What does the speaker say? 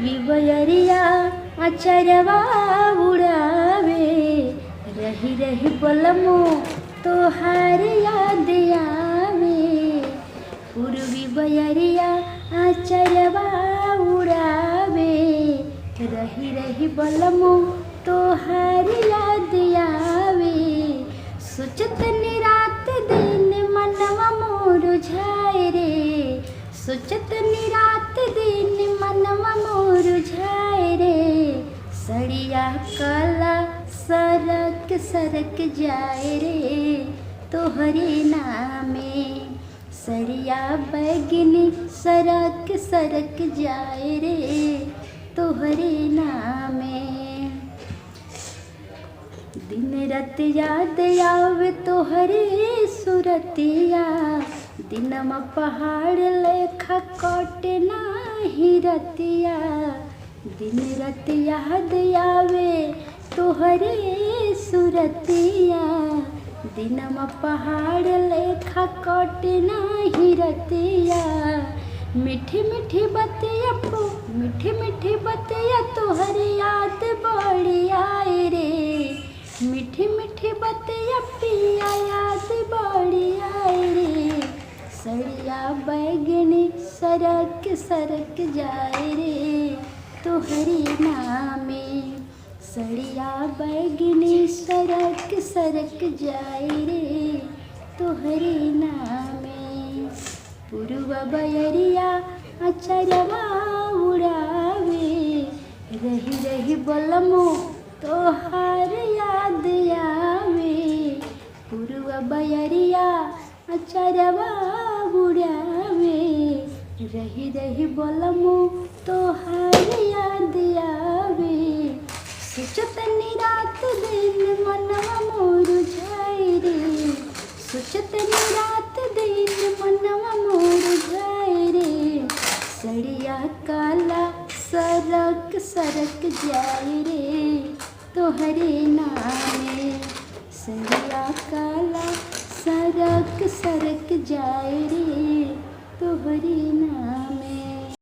पूर्वी बयरिया अचरवा उड़ावे, रही रही बलमो तोहार याद आवे। पूर्वी बयरिया अचरवा उड़ावे, रही रही बलमो तोहार याद आवे। सोचत रात दिन मनवा मोर झाए रे, सोचत रात दिन मनवा मोर झाए रे। सड़िया काला सरक सरक जाए रे तोहरे नामे, सड़िया बैगनी सरक सरक जाए रे तोहरे नामे। दिन रात याद आवे तोहरे सुरतिया, दिनमा पहाड़ लेखा कटे नाही रतिया। दिन रात याद आवे तोहरे सुरतिया, दिनमा पहाड़ लेखा कटे नाही रतिया। मीठी मीठी बतिया पो मीठी मीठी बतिया तोहरे याद बड़ी आए रे, मीठी मीठी बतिया पिया याद बड़ी आए रे। सड़िया बैगनी सरक सरक जाए रे तोहरे नामे, सड़िया बैगनी सरक सरक जाए रे तोहरे नामे। पूर्व बयरिया अचरवा उड़ावे, रही रही बलमो तोहार याद आवे। पूर्व बयरिया अचरवा उड़ावे, रही रही बलमो तोहार याद आवे। सोचत रात दिन मनवा मोर झाए रे, सोचत रात दिन मनवा मोर झाए रे। सड़िया काला सरक सरक जाए रे तोहरे नामे, सड़िया काला सरक सरक जाए रे तोहरे नामे।